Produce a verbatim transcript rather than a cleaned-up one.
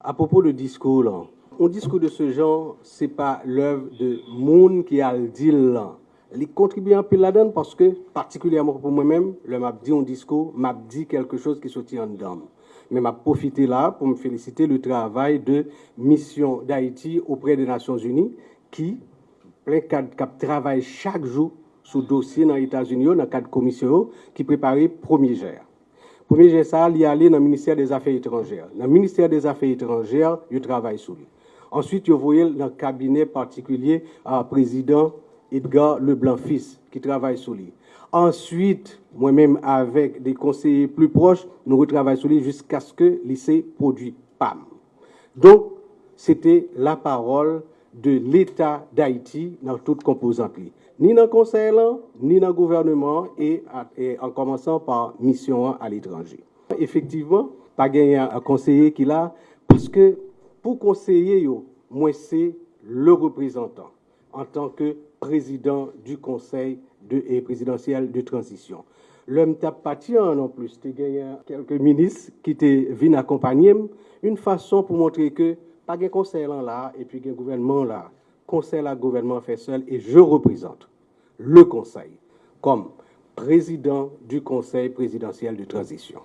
Apropo de diskou lan, yon diskou de se jan, se pa lèv de moun ki al di l lan. Li kontribye anpil ladan l paske, patikilyèman pou mwen menm, lè m ap di yon diskou, m ap di kèlke choz ki soti anndan m. Men m ap pwofite la pou m felisite le travay de Misyon Dayiti oprè de Nasyonzini ki plen kad k ap travay chak jou sou dosye nan Etazini yo, nan kad komisyon yo ki prepare premye jè a. Premye jè sa a, li ale nan Ministè dè Zafè Etranjè. Nan Ministè dè Zafè Etranjè, yo travay sou li. Answit, yo voye l nan kabinè patikilye a prezidan Edgar Leblanc Fils, ki travay sou li. Answit, mwen menm avèk de konseye pli pwòch, nou retravay sou li jiskaske li se pwodui pa m. Donk, se te lapawòl de Leta Dayiti nan tout konpozant li, ni nan konsèy lan, ni nan gouvèneman an, e, e an kòmansan pa misyon an aletranje. Efektivman, pa genyen konseye ki la, paske pou konseye yo, mwen se le reprezantan antanke prezidan du Conseil de, e, présidentiel de transition. Lè m t ap pati an, nonplis, te genyen kèlke minis ki te vin akonpanye m, yon fason pou montre ke pa gen konsèy lan la, epi gen gouvènman an la. Konsèy la, gouvènman an fè sèl, e je reprezante le Conseil comme président du Conseil présidentiel de transition.